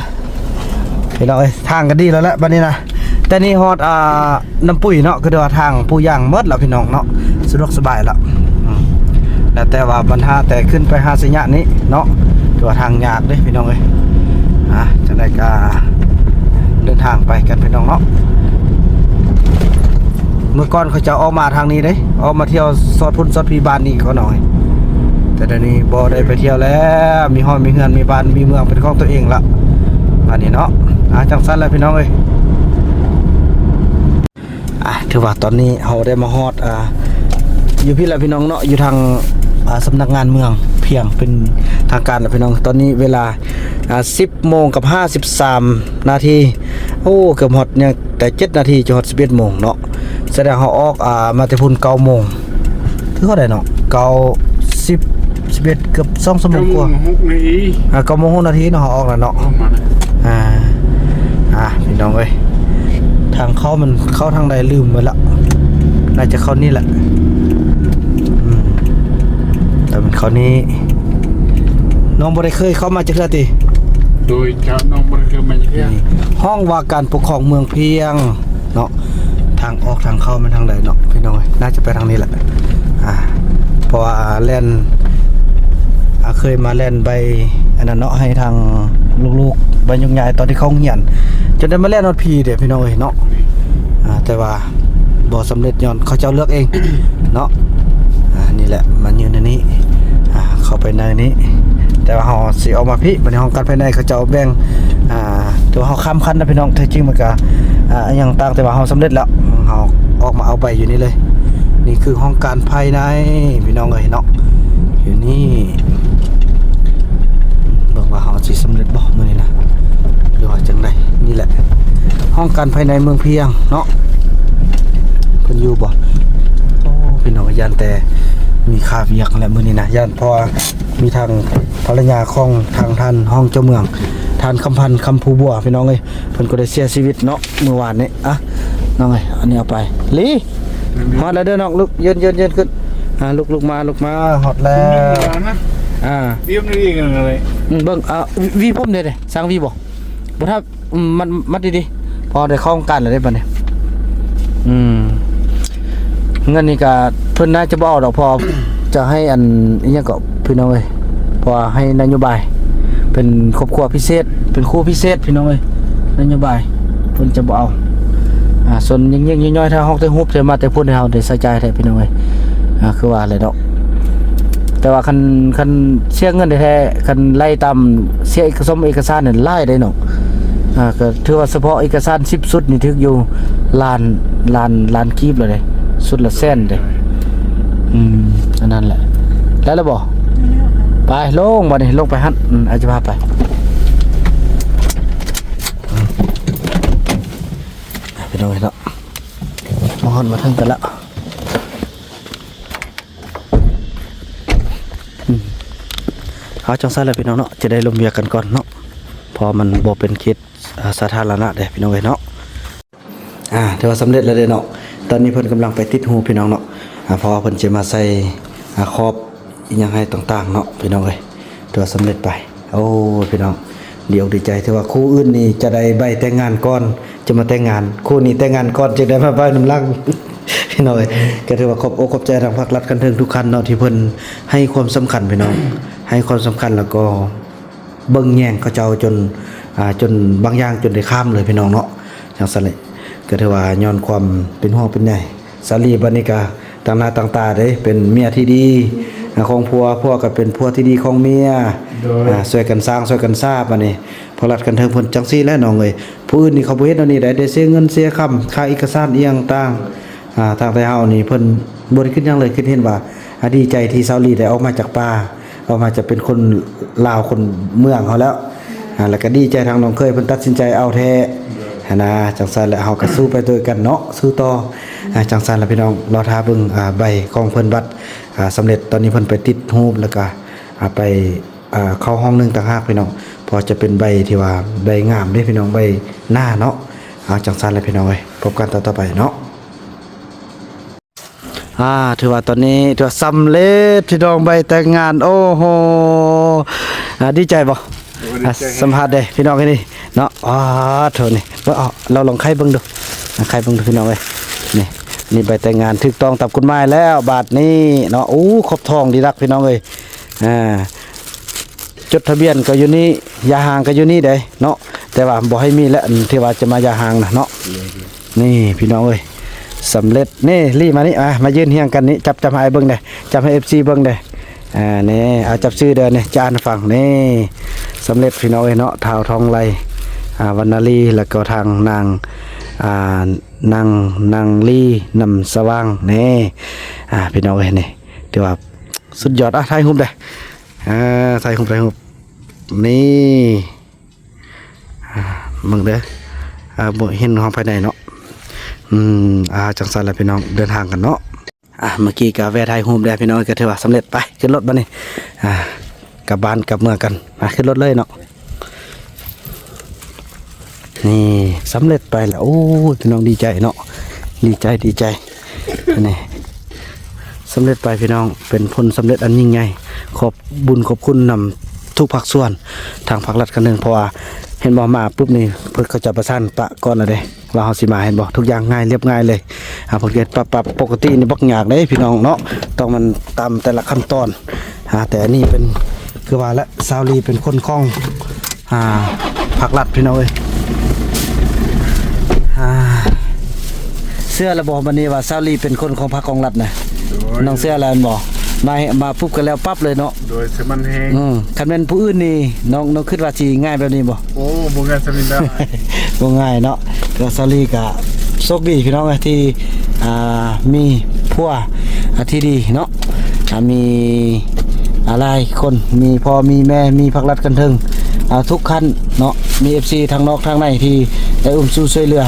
ພີ່ນ້ອງເອີຍ ທາງກໍດີແລ້ວແຫຼະບັດນີ້ນະ ແຕ່ນີ້ຮອດ ອາ ນ້ຳປຸ້ຍເນາະ ຄືວ່າທາງປູຢາງໝົດແລ້ວພີ່ນ້ອງເນາະ ສະດວກສະບາຍແລ້ວ. ອືມ ແລ້ວແຕ່ວ່າບັນຫາແຕ່ຂຶ້ນໄປຫາໄຊຍະນີ້ເນາະ ຖືວ່າທາງຍາກເດ້ພີ່ນ້ອງເອີຍ. ອາ ຈັ່ງໃດກໍເດີນທາງໄປກັນພີ່ນ້ອງເນາະ. ເມື່ອກ່ອນເຂົາເຈົ້າອອກມາທາງນີ້ເດ້ ອອກມາທ່ຽວຊອດພຸ້ນຊອດພີ້ບ້ານນີ້ກໍໜ້ອຍ ແຕ່ດຽວນີ້ບໍ່ໄດ້ໄປທ່ຽວແລ້ວ ມີຮ້ອນມີເຮືອນ ມີບ້ານມີເມືອງເປັນຂອງຕົວເອງລະ ອັນນີ້ເນາະ. ອາ ຈັ່ງຊັ້ນລະພີ່ນ້ອງເອີຍ. ອາ ຖືວ່າຕອນນີ້ເຮົາໄດ້ມາຮອດ ອາ ຢູ່ພີ້ລະພີ່ນ້ອງເນາະ ຢູ່ທາງ ອາ ສຳນັກງານເມືອງພຽງເປັນທາງການລະພີ່ນ້ອງ. ຕອນນີ້ເວລາ ອາ ສິບໂມງກັບຫ້າສິບສາມນາທີ ໂອ້ ເກືອບຮອດ ຍັງແຕ່ເຈັດນາທີຈະຮອດສິບເອັດໂມງເນາະ. ສະແດງເຮົາອອກ ອາ ມາແຕ່ພຸ້ນເກົ້າໂມງ ຖືເທົ່າໃດເນາະ ເກົ້າ ສິບ ສິບເອັດ ເກືອບສອງຊົ່ວໂມງກວ່າ ເກົ້າໂມງຫົກນາທີ ອາ ເກົ້າໂມງຫົກນາທີເນາະ ເຮົາອອກແລ້ວເນາະ. ອອກມາແລ້ວ ອາ ອາ ພີ່ນ້ອງເອີຍ ທາງເຂົ້າມັນເຂົ້າທາງໃດລືມໄປລະ ໜ້າຈະເຂົ້ານີ້ແຫຼະ. ອືມ ແຕ່ມັນເຂົ້ານີ້ ນ້ອງບໍ່ໄດ້ເຄີຍເຂົ້າມາຈັກເທື່ອຕິ? ໂດຍ ເຈົ້າ ນ້ອງບໍ່ໄດ້ເຄີຍມາຈັກເທື່ອ. ນີ້ ຫ້ອງວ່າການປົກຄອງເມືອງພຽງ ເນາະ ທາງອອກທາງເຂົ້າມັນທາງໃດເນາະ ພີ່ນ້ອງເອີຍ? ໜ້າຈະໄປທາງນີ້ແຫຼະ ອາ ເພາະວ່າແລ່ນ ອາ ເຄີຍມາແລ່ນໃບອັນນັ້ນເນາະ ໃຫ້ທາງລູກໆ ໃບຍົກຍ້າຍຕອນທີ່ເຂົ້າໂຮງຮຽນ ຈົນໄດ້ມາແລ່ນຮອດພີ້ເດ້ ພີ່ນ້ອງເອີຍເນາະ. ອາ ແຕ່ວ່າບໍ່ສຳເລັດ ຍ້ອນເຂົາເຈົ້າເລືອກເອງເນາະ. ອາ ນີ້ແຫຼະ ມາຢືນໃນນີ້ ອາ ເຂົ້າໄປໃນນີ້ ແຕ່ວ່າເຮົາຊິອອກມາພີ້ ບັດນີ້ຫ້ອງການພາຍໃນເຂົາເຈົ້າແບ່ງ ອາ ແຕ່ວ່າເຮົາຂ້າມຂັ້ນນະພີ່ນ້ອງ ແທ້ຈິງມັນກະ ອາ ອີ່ຫຍັງຕ່າງ ແຕ່ວ່າເຮົາສຳເລັດແລ້ວ ເຮົາອອກມາເອົາໃບຢູ່ນີ້ເລີຍ. ນີ້ຄືຫ້ອງການພາຍໃນພີ່ນ້ອງເອີຍເນາະ ຢູ່ນີ້ ເບິ່ງວ່າເຮົາຊິສຳເລັດບໍ່ມື້ນີ້ນະ ຫຼືວ່າຈັ່ງໃດ. ນີ້ແຫຼະ ຫ້ອງການພາຍໃນເມືອງພຽງເນາະ ເພິ່ນຢູ່ບໍ່? ໂອ້ ພີ່ນ້ອງ ຢ້ານແຕ່ ມີຄາວຽກແຫຼະມື້ນີ້ນະ ຢ້ານ ເພາະວ່າມີທາງພັນລະຍາຂອງທາງທ່ານຮອງເຈົ້າເມືອງ ທ່ານຄຳພັນ ຄຳພູບົວ ພີ່ນ້ອງເອີຍ ເພິ່ນກໍໄດ້ເສຍຊີວິດເນາະ ມື້ວານນີ້. ອ່ະ ນ້ອງເອີຍ ອັນນີ້ເອົາໄປ ລີ ຮອດແລ້ວເດີນ້ອງ ລຸກ ເຢີນໆໆຂຶ້ນ ອ່າ ລຸກ ລຸກມາ ລຸກມາ ຮອດແລ້ວ ອ່າ ວຽມນີ້ອີກຫຍັງເລີຍ ອືມ ເບິ່ງ ອ່າ ຫວີ ຫວີຜົມເດ້ ຊ່າງຫວີບໍ່? ບໍ່ ຖ້າ ອືມ ມັດ ມັດດີໆ ພໍໄດ້ເຂົ້າໂຄງການແລ້ວເດ້ບັດນີ້. ອືມ ເງິນນີ້ກະເພິ່ນໜ້າຈະບໍ່ເອົາດອກ ເພາະຈະໃຫ້ອັນ ອີ່ຫຍັງເກາະ ພີ່ນ້ອງເອີຍ ເພາະວ່າໃຫ້ນະໂຍບາຍ ເປັນຄອບຄົວພິເສດ ເປັນຄູ່ພິເສດ ພີ່ນ້ອງເອີຍ ນະໂຍບາຍ ເພິ່ນຈະບໍ່ເອົາ. ອ່າ ສ່ວນຍິງໆ ຍ່ອຍໆ ຖ້າເຮົາໄດ້ຮູບ ໄດ້ມາແຕ່ພຸ້ນ ໃຫ້ເຮົາໄດ້ໃຊ້ຈ່າຍແທ້ ພີ່ນ້ອງເອີຍ. ອ່າ ຄືວ່າແຫຼະເນາະ ແຕ່ວ່າຄັນ ຄັນເສຍເງິນແທ້ໆ ຄັນໄລ່ຕາມເສຍເອກະສົມເອກະສານນີ້ຫຼາຍເດ້ເນາະ. ອ່າ ກໍຖືວ່າສະເພາະເອກະສານສິບຊຸດນີ້ຖືກຢູ່ລ້ານ ລ້ານ ລ້ານກີບແລ້ວເດ້ ຊຸດລະແສນເດ້. ອືມ ອັນນັ້ນແຫຼະ ໄດ້ແລ້ວບໍ່? ໄປ ລົງບັດນີ້ ລົງໄປຫັ້ນ ອືມ ອາດຈະພາໄປ ອືມ ພີ່ນ້ອງເນາະ ມາຮອດມາເຖິງກັນລະ. ອືມ ເອົາ ຈັ່ງຊັ້ນລະພີ່ນ້ອງເນາະ ຈະໄດ້ລົມວຽກກັນກ່ອນເນາະ ເພາະວ່າມັນບໍ່ເປັນເຂດ ອ່າ ສາທາລະນະເດ້ພີ່ນ້ອງເອີຍເນາະ. ອ່າ ຖືວ່າສຳເລັດແລ້ວເດ້ເນາະ ຕອນນີ້ເພິ່ນກຳລັງໄປຕິດຮູບພີ່ນ້ອງເນາະ. ອ່າ ເພາະວ່າເພິ່ນຈະມາໃສ່ ອ່າ ຂອບອີ່ຫຍັງໃຫ້ຕ່າງໆເນາະ ພີ່ນ້ອງເອີຍ ຖືວ່າສຳເລັດໄປ. ໂອ້ ພີ່ນ້ອງ ດີອົກດີໃຈ ຖືວ່າຄູ່ອື່ນນີ້ຈະໄດ້ໃບແຕ່ງງານກ່ອນ ຈະມາແຕ່ງງານ ຄູ່ນີ້ແຕ່ງງານກ່ອນ ຈຶ່ງໄດ້ມາໃບນຳຫຼັງ ພີ່ນ້ອງເອີຍ. ກໍຖືວ່າຂອບອົກຂອບໃຈທາງພາກລັດຂັ້ນເທິງທຸກຂັ້ນເນາະ ທີ່ເພິ່ນໃຫ້ຄວາມສຳຄັນ ພີ່ນ້ອງ ໃຫ້ຄວາມສຳຄັນ ແລ້ວກໍເບິ່ງແຍງເຂົາເຈົ້າຈົນ ອ່າ ຈົນບາງຢ່າງຈົນໄດ້ຂ້າມເລີຍ ພີ່ນ້ອງເນາະ. ຈັ່ງຊັ້ນແຫຼະ ກໍຖືວ່າຍ້ອນຄວາມເປັນຫ່ວງເປັນໃຍ ສາລີບັດນີ້ກະຕັ້ງໜ້າຕັ້ງຕາເດ້ ເປັນເມຍທີ່ດີ ອ່າ ຂອງຜົວ ຜົວກໍເປັນຜົວທີ່ດີຂອງເມຍ ໂດຍ ອ່າ ຊ່ວຍກັນສ້າງ ຊ່ວຍກັນສາ ບັດນີ້ພາກລັດຂັ້ນເທິງເພິ່ນຈັ່ງຊີ້ແຫຼະນ້ອງເອີຍ. ຜູ້ອື່ນນີ້ເຂົາບໍ່ເຮັດແນວນີ້ໃດ ໄດ້ເສຍເງິນເສຍຄຳ ຄ່າເອກະສານອີ່ຫຍັງຕ່າງ ອ່າ ທາງໄທເຮົານີ້ເພິ່ນບໍ່ໄດ້ຄິດຫຍັງເລີຍ ຄິດເຫັນວ່າ ອ່າ ດີໃຈທີ່ສາວລີໄດ້ອອກມາຈາກປ່າ ອອກມາຈະເປັນຄົນລາວຄົນເມືອງເຮົາແລ້ວ ອ່າ ແລ້ວກໍດີໃຈທາງນ້ອງເຂີຍເພິ່ນຕັດສິນໃຈເອົາແທ້ຫັ້ນນະ. ຈັ່ງຊັ້ນແຫຼະ ເຮົາກໍສູ້ໄປດ້ວຍກັນເນາະ ສູ້ຕໍ່. ອ່າ ຈັ່ງຊັ້ນລະພີ່ນ້ອງ ລໍຖ້າເບິ່ງ ອ່າ ໃບຂອງເພິ່ນບັດ ອ່າ ສຳເລັດ. ຕອນນີ້ເພິ່ນໄປຕິດຮູບ ແລ້ວກໍ ອ່າ ໄປ ອ່າ ເຂົ້າຫ້ອງໜຶ່ງຕ່າງຫາກພີ່ນ້ອງ ເພາະຈະເປັນໃບທີ່ວ່າໃບງາມເດ້ພີ່ນ້ອງ ໃບໜ້າເນາະ. ເອົາ ຈັ່ງຊັ້ນລະພີ່ນ້ອງເອີຍ ພົບກັນຕອນຕໍ່ໄປເນາະ. ອ່າ ຖືວ່າຕອນນີ້ຖືວ່າສຳເລັດພີ່ນ້ອງ ໃບແຕ່ງງານ. ໂອ້ໂຫ ອ່າ ດີໃຈບໍ່? ໂອ້ ດີໃຈ ອ່າ ສຳພາດເດ້ພີ່ນ້ອງນີ້ເນາະ. ອ່າ ໂທນີ້ ເອົາ ລອງ ລອງໄຂເບິ່ງດູ ໄຂເບິ່ງດູພີ່ນ້ອງເອີຍ. ນີ້ ນີ້ໃບແຕ່ງງານຖືກຕ້ອງຕາມກົດໝາຍແລ້ວບາດນີ້ເນາະ. ໂອ້ ຄົບຖ້ອງດີດັກພີ່ນ້ອງເອີຍ. ອ່າ ຈົດທະບຽນກໍຢູ່ນີ້ ຢ່າຮ້າງກໍຢູ່ນີ້ເດ້ເນາະ ແຕ່ວ່າບໍ່ໃຫ້ມີແຫຼະ ອັນທີ່ວ່າຈະມາຢ່າຮ້າງນະເນາະ. ນີ້ພີ່ນ້ອງເອີຍ ສຳເລັດ. ນີ້ ລີມານີ້ ອ່າ ມາຢືນຮຽງກັນນີ້ ຈັບ ຈັບໃຫ້ອ້າຍເບິ່ງແດ່ ຈັບໃຫ້ເອັຟຊີເບິ່ງແດ່. ອ່າ ນີ້ ເອົາ ຈັບຊື່ເດີນີ້ ຈະອ່ານໃຫ້ຟັງ. ນີ້ ສຳເລັດພີ່ນ້ອງເອີຍເນາະ ທ້າວທອງໄລ ອ່າ ວັນນາລີ ແລ້ວກໍທາງນາງ ອ່າ ນາງ ນາງລີ ນຳສະຫວ່າງ. ນີ້ ອ່າ ພີ່ນ້ອງເອີຍ ນີ້ຖືວ່າສຸດຍອດ. ອ່າ ຖ່າຍຮູບເດີ ອ່າ ຖ່າຍຮູບ ຖ່າຍຮູບ. ນີ້ ອ່າ ເບິ່ງເດີ ອ່າ ບໍ່ເຫັນຫ້ອງພາຍໃນເນາະ. ອືມ ອ່າ ຈັ່ງຊັ້ນລະພີ່ນ້ອງ ເດີນທາງກັນເນາະ. ອ່າ ເມື່ອກີ້ກໍແວ່ຖ່າຍຮູບແລ້ວພີ່ນ້ອງ ກໍຖືວ່າສຳເລັດ. ໄປຂຶ້ນລົດບັດນີ້ ອ່າ ກັບບ້ານກັບເມືອງກັນ. ມາຂຶ້ນລົດເລີຍເນາະ. ນີ້ ສຳເລັດໄປແລ້ວ. ໂອ້ຍ ພີ່ນ້ອງ ດີໃຈເນາະ ດີໃຈ ດີໃຈ. ນີ້ ສຳເລັດໄປພີ່ນ້ອງ ເປັນຜົນສຳເລັດອັນຍິ່ງໃຫຍ່. ຂອບບຸນຂອບຄຸນນຳທຸກພາກສ່ວນ ທາງພາກລັດຂັ້ນເທິງ ເພາະວ່າເຫັນບໍ່ ມາປຸບນີ້ ເພິ່ນເຂົາເຈົ້າປະສານປະກ່ອນແລ້ວເດ້ ວ່າເຮົາຊິມາ ເຫັນບໍ່ ທຸກຢ່າງງ່າຍ ລຽບງ່າຍເລີຍ. ອ່າ ເພິ່ນເຮັດປັບໆ ປົກກະຕິນີ້ບັກຍາກເດ້ພີ່ນ້ອງເນາະ ຕ້ອງມັນຕາມແຕ່ລະຂັ້ນຕອນ. ອ່າ ແຕ່ອັນນີ້ເປັນ ຄືວ່າລະ ສາວລີເປັນຄົນຂອງ ອ່າ ພາກລັດພີ່ນ້ອງເອີຍ. ອ່າ ເຊື່ອແລ້ວບໍ່ບັດນີ້ວ່າສາວລີເປັນຄົນຂອງພັກຂອງລັດນະ? ໂດຍ ນ້ອງເຊື່ອແລ້ວແມ່ນບໍ່? ມາ ມາປຸບກໍແລ້ວປັບເລີຍເນາະ. ໂດຍ ສະໝັ້ນແຮງ. ອືມ ຄັນແມ່ນຜູ້ອື່ນນີ້ ນ້ອງ ນ້ອງຄິດວ່າຊິງ່າຍແບບນີ້ບໍ່? ໂອ້ ບໍ່ງ່າຍສ່ຳນີ້ດອກ ບໍ່ງ່າຍເນາະ. ແຕ່ສາວລີກະໂຊກດີພີ່ນ້ອງເອີຍ ທີ່ ອ່າ ມີຜົວ ອ່າ ທີ່ດີເນາະ. ອ່າ ມີ ອ່າ ຫຼາຍຄົນ ມີພໍ່ມີແມ່ ມີພາກລັດຂັ້ນເທິງ ອ່າ ທຸກຂັ້ນເນາະ ມີເອັຟຊີທັງນອກທັງໃນທີ່ໄດ້ອຸ້ມຊູຊ່ວຍເຫຼືອ.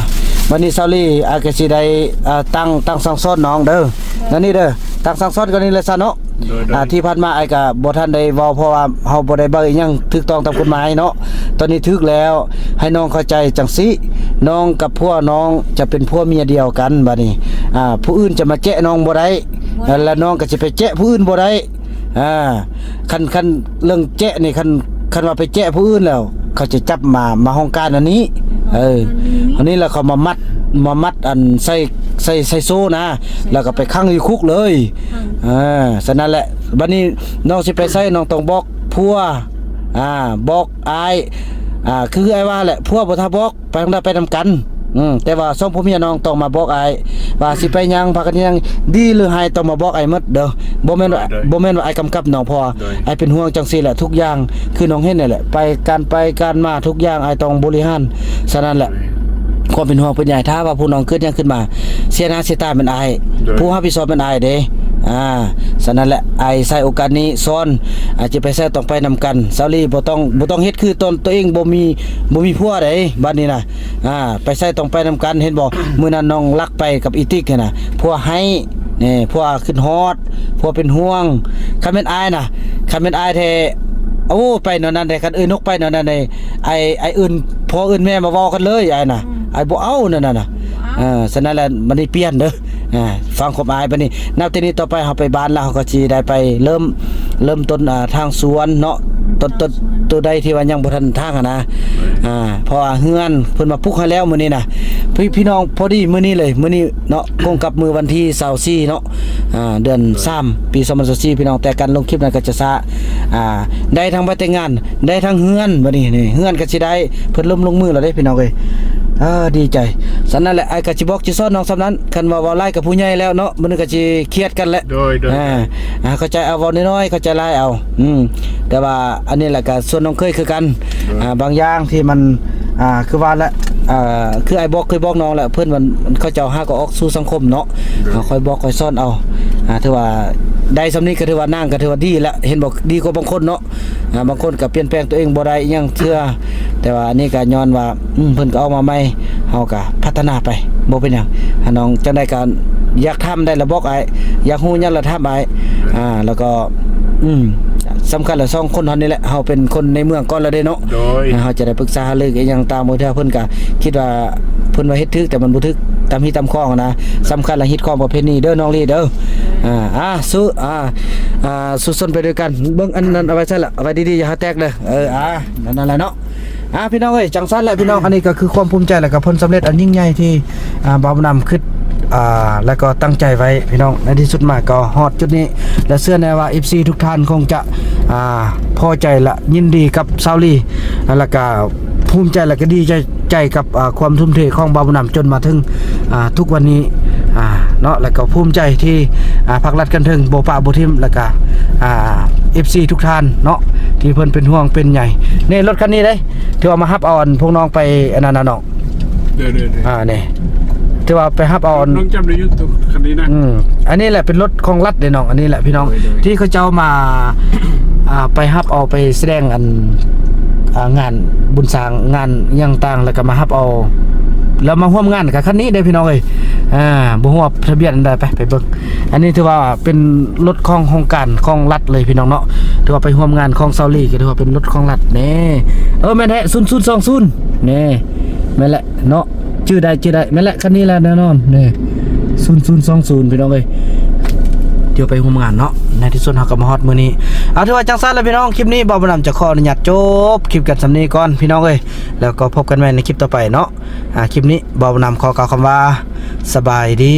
ບັດນີ້ສາວລີ ອ່າ ກໍຊິໄດ້ ອ່າ ຕັ້ງ ຕັ້ງສັ່ງສອນນ້ອງເດີ ນັ້ນນີ້ເດີ ຕັ້ງສັ່ງສອນກ່ອນນີ້ແຫຼະຊະເນາະ. ໂດຍ ໂດຍ ອ່າ ທີ່ຜ່ານມາອ້າຍກໍບໍ່ທັນໄດ້ເວົ້າ ເພາະວ່າເຮົາບໍ່ໄດ້ເບິ່ງອີ່ຫຍັງຖືກຕ້ອງຕາມກົດໝາຍເນາະ. ຕອນນີ້ຖືກແລ້ວ ໃຫ້ນ້ອງເຂົ້າໃຈຈັ່ງຊີ້ ນ້ອງກັບຜົວນ້ອງຈະເປັນຜົວເມຍດຽວກັນບາດນີ້. ອ່າ ຜູ້ອື່ນຈະມາແຈະນ້ອງບໍ່ໄດ້ ບໍ່ໄດ້ ແລະ ນ້ອງກໍຊິໄປແຈະຜູ້ອື່ນບໍ່ໄດ້. ອ່າ ຄັນ ຄັນເລື່ອງແຈະນີ້ ຄັນ ຄັນວ່າໄປແຈະຜູ້ອື່ນແລ້ວ ເຂົາຈະຈັບມາ ມາຫ້ອງການອັນນີ້. ເອີ ອັນນີ້ລະເຂົາມາມັດ ມາມັດອັນໃສ່ ໃສ່ ໃສ່ໂສ້ນະ ແລ້ວກໍໄປຂັງຢູ່ຄຸກເລີຍ. ເອີ ສະນັ້ນແຫຼະ ບາດນີ້ນ້ອງຊິໄປໃສ ນ້ອງຕ້ອງບອກຜົວ ອ່າ ບອກອ້າຍ ອ່າ ຄືອ້າຍວ່າແຫຼະ ຜົວບໍ່ຖ້າບອກ ໄປທາງໃດໄປນຳກັນ. ອືມ ແຕ່ວ່າສອງຜົວເມຍນ້ອງຕ້ອງມາບອກອ້າຍວ່າຊິໄປຫຍັງ ພາກັນຫຍັງ ດີຫຼືຮ້າຍ ຕ້ອງມາບອກອ້າຍໝົດເດີ. ບໍ່ແມ່ນວ່າ ໂດຍ ບໍ່ແມ່ນວ່າອ້າຍກຳກັບນ້ອງ ເພາະວ່າ ໂດຍ ອ້າຍເປັນຫ່ວງຈັ່ງຊີ້ແຫຼະ ທຸກຢ່າງ ຄືນ້ອງເຫັນນີ້ແຫຼະ ໄປການໄປການມາ ທຸກຢ່າງອ້າຍຕ້ອງບໍລິຫານ. ສະນັ້ນແຫຼະ ໂດຍ ຄວາມເປັນຫ່ວງເປັນໃຍ ຖ້າວ່າພວກນ້ອງເກີດຫຍັງຂຶ້ນມາ ເສຍໜ້າເສຍຕາແມ່ນອ້າຍ ໂດຍ ຜູ້ຮັບຜິດຊອບແມ່ນອ້າຍເດ້. ອ່າ ສະນັ້ນແຫຼະ ອ້າຍໃຊ້ໂອກາດນີ້ສອນ ອາດຈະໄປໃສຕ້ອງໄປນຳກັນ. ສາວລີ ບໍ່ຕ້ອງ ບໍ່ຕ້ອງເຮັດຄືຕອນຕົວເອງບໍ່ມີ ບໍ່ມີຜົວເດ້ ບາດນີ້ນະ. ອ່າ ໄປໃສຕ້ອງໄປນຳກັນ ເຫັນບໍ່? ມື້ນັ້ນນ້ອງລັກໄປກັບອີຕິກຫັ້ນນະ ຜົວໄຫ້ ນີ້ ຜົວຄິດຮອດ ຜົວເປັນຫ່ວງ. ຄັນແມ່ນອ້າຍນະ ຄັນແມ່ນອ້າຍແທ້ ໂອ້ ໄປແນວນັ້ນເດ້. ຄັນເອື້ອຍນົກໄປແນວນັ້ນເດ້ ອ້າຍ ອ້າຍເອີ້ນພໍ່ເອີ້ນແມ່ມາເວົ້າກັນເລີຍ ອ້າຍນະ ອືມ ອ້າຍບໍ່ເອົາແນວນັ້ນນະ. ບໍ່ເອົາ ເອີ ສະນັ້ນແຫຼະ ບັດນີ້ປ່ຽນເດີ. ອ່າ ຟັງຄວາມອ້າຍ ບັດນີ້ ນັບແຕ່ນີ້ຕໍ່ໄປເຮົາໄປບ້ານລະ ເຮົາກໍຊິໄດ້ໄປເລີ່ມ ເລີ່ມຕົ້ນ ອ່າ ທາງສວນເນາະ ຕົ້ນ ຕົ້ນ ຕົ້ນໃດທີ່ວ່າຍັງບໍ່ທັນທາງຫັ້ນນະ. ອ່າ ເພາະວ່າເຮືອນເພິ່ນມາປຸກໃຫ້ແລ້ວມື້ນີ້ນະ ພີ່ ພີ່ນ້ອງ ພໍດີມື້ນີ້ເລີຍ ມື້ນີ້ເນາະ ກົງກັບມື້ວັນທີຊາວສີ່ເນາະ ອ່າ ເດືອນສາມ ປີສອງພັນຊາວສີ່ ພີ່ນ້ອງ. ແຕ່ການລົງຄລິບນັ້ນກໍຈະຊ້າ ອ່າ ໄດ້ທັງໃບແຕ່ງງານ ໄດ້ທັງເຮືອນ ບັດນີ້ນີ້ ເຮືອນກໍຊິໄດ້ ເພິ່ນເລີ່ມລົງມືແລ້ວເດ້ພີ່ນ້ອງເອີຍ. ເອີ ດີໃຈ. ສະນັ້ນແຫຼະ ອ້າຍກໍຊິບອກຊິສອນນ້ອງສ່ຳນັ້ນ ຄັນວ່າເວົ້າຫຼາຍກັບຜູ້ໃຫຍ່ແລ້ວເນາະ ມັນກໍຊິຄຽດກັນແຫຼະ. ໂດຍ ໂດຍ ອ່າ ອ່າ ເຂົ້າໃຈເອົາ ເວົ້ານ້ອຍໆ ເຂົ້າໃຈຫຼາຍເອົາ. ອືມ ແຕ່ວ່າອັນນີ້ແຫຼະ ກໍສ່ວນນ້ອງເຄີຍຄືກັນ. ໂດຍ ອ່າ ບາງຢ່າງທີ່ມັນ ອ່າ ຄືວ່າແຫຼະ ອ່າ ຄືອ້າຍບອກ ເຄີຍບອກນ້ອງແຫຼະ ເພິ່ນມັນ ເຂົາເຈົ້າຫາກໍອອກສູ່ສັງຄົມເນາະ. ໂດຍ ອ່າ ຄ່ອຍບອກຄ່ອຍສອນເອົາ. ອ່າ ຖືວ່າໄດ້ສ່ຳນີ້ກໍຖືວ່ານາງກໍຖືວ່າດີແລ້ວ ເຫັນບໍ່? ດີກວ່າບາງຄົນເນາະ. ອ່າ ບາງຄົນກໍປ່ຽນແປງຕົວເອງບໍ່ໄດ້ອີ່ຫຍັງເທື່ອ ແຕ່ວ່າອັນນີ້ກໍຍ້ອນວ່າ ອືມ ເພິ່ນກໍອອກມາໃໝ່ ເຮົາກໍພັດທະນາໄປ ບໍ່ເປັນຫຍັງ. ອ່າ ນ້ອງຈັ່ງໃດກໍຢາກຖາມໃດລະບອກອ້າຍ ຢາກຮູ້ຫຍັງລະຖາມອ້າຍ. ອ່າ ແລ້ວກໍ ອືມ ສຳຄັນລະສອງຄົນເຮົານີ້ແຫຼະ ເຮົາເປັນຄົນໃນເມືອງກ່ອນລະເດ້ເນາະ. ໂດຍ ອ່າ ເຮົາຈະໄດ້ປຶກສາຫາລືອີ່ຫຍັງຕ່າງ ບາງເທື່ອເພິ່ນກໍຄິດວ່າ ເພິ່ນວ່າເຮັດຖືກ ແຕ່ມັນບໍ່ຖືກຕາມຮີດຕາມຄອງນະ. ສຳຄັນລະຮີດຄອງປະເພນີເດີນ້ອງລີເດີ. ອ່າ ອ່າ ສູ້ ອ່າ ອ່າ ສູ້ຊົນໄປດ້ວຍກັນ. ເບິ່ງອັນນັ້ນເອົາໄວ້ໃສລະ ເອົາໄວ້ດີໆ ຢ່າໃຫ້ແຕກເດີ. ເອີ ອ່າ ນັ້ນແຫຼະເນາະ. ອ່າ ພີ່ນ້ອງເອີຍ ຈັ່ງຊັ້ນແຫຼະພີ່ນ້ອງ. ອັນນີ້ກໍຄືຄວາມພູມໃຈ ແລະກໍຜົນສຳເລັດອັນຍິ່ງໃຫຍ່ທີ່ ອ່າ ບ່າວບຸນນຳຄິດ ອ່າ ແລະກໍຕັ້ງໃຈໄວ້ພີ່ນ້ອງ. ໃນທີ່ສຸດມາກໍຮອດຈຸດນີ້ ແລະເຊື່ອແນ່ວ່າເອັຟຊີທຸກທ່ານຄົງຈະ ອ່າ ພໍໃຈ ແລະຍິນດີກັບສາວລີ ແລະກໍພູມໃຈ ແລະກໍດີໃຈ ໃຈກັບ ອ່າ ຄວາມທຸ່ມເທຂອງບ່າວບຸນນຳຈົນມາເຖິງ ອ່າ ທຸກວັນນີ້ ອ່າ ເນາະ ແລະກໍພູມໃຈທີ່ ອ່າ ພາກລັດຂັ້ນເທິງບໍ່ປະບໍ່ຖິ້ມ ແລະກະ ອ່າ ເອັຟຊີທຸກທ່ານເນາະ ທີ່ເພິ່ນເປັນຫ່ວງເປັນໃຍ. ນີ້ລົດຄັນນີ້ເດ້ ຖືວ່າມາຮັບເອົາອັນພວກນ້ອງໄປອັນນັ້ນນະນ້ອງ. ໂດຍໆໆ ອ່າ ນີ້ ຖືວ່າໄປຮັບເອົາອັນ ນ້ອງຈຳໄດ້ຢູ່ໂຕຄັນນີ້ນະ. ອືມ ອັນນີ້ແຫຼະເປັນລົດຂອງລັດເດ້ນ້ອງ. ອັນນີ້ແຫຼະພີ່ນ້ອງ ໂດຍໆ ທີ່ເຂົາເຈົ້າມາ ອ່າ ໄປຮັບເອົາໄປສະແດງອັນ ອ່າ ງານບຸນສ້າງງານຫຍັງຕ່າງ ແລ້ວກໍມາຮັບເອົາ ແລ້ວມາຮ່ວມງານກັບຄັນນີ້ເດ້ພີ່ນ້ອງເອີຍ. ອ່າ ບໍ່ຮູ້ວ່າທະບຽນອັນໃດ ໄປ ໄປເບິ່ງ. ອັນນີ້ຖືວ່າເປັນລົດຂອງໂຄງການຂອງລັດເລີຍພີ່ນ້ອງເນາະ ຖືວ່າໄປຮ່ວມງານຂອງສາວລີ ກໍຖືວ່າເປັນລົດຂອງລັດແນ່. ເອີ ແມ່ນແທ້ ສູນສູນສອງສູນ ແນ່ ແມ່ນແຫຼະເນາະ. ຈື່ໄດ້ ຈື່ໄດ້ ແມ່ນແຫຼະ ຄັນນີ້ແຫຼະແນ່ນອນ ນີ້ ສູນສູນສອງສູນ ພີ່ນ້ອງເອີຍ ດຽວໄປຮ່ວມງານເນາະ. ໃນທີ່ສຸດເຮົາກໍມາຮອດມື້ນີ້. ເອົາ ຖືວ່າຈັ່ງຊັ້ນແຫຼະພີ່ນ້ອງ ຄລິບນີ້ບ່າວບຸນນຳຈະຂໍອະນຸຍາດຈົບຄລິບກັນສ່ຳນີ້ກ່ອນພີ່ນ້ອງເອີຍ ແລ້ວກໍພົບກັນໃໝ່ໃນຄລິບຕໍ່ໄປເນາະ. ອ່າ ຄລິບນີ້ບ່າວບຸນນຳຂໍກ່າວຄຳວ່າ ສະບາຍດີ.